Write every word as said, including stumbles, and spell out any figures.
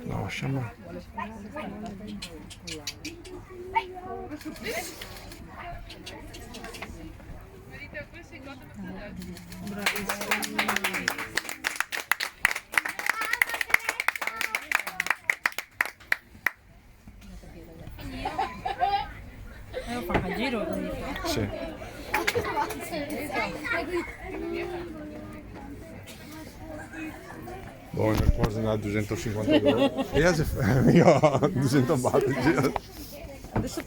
No, lasciamo. Eh, fa el giro, capito? Sì. Bon, quasi na dusentosinquanta euro. E adesso, io, dusento baht. Adesso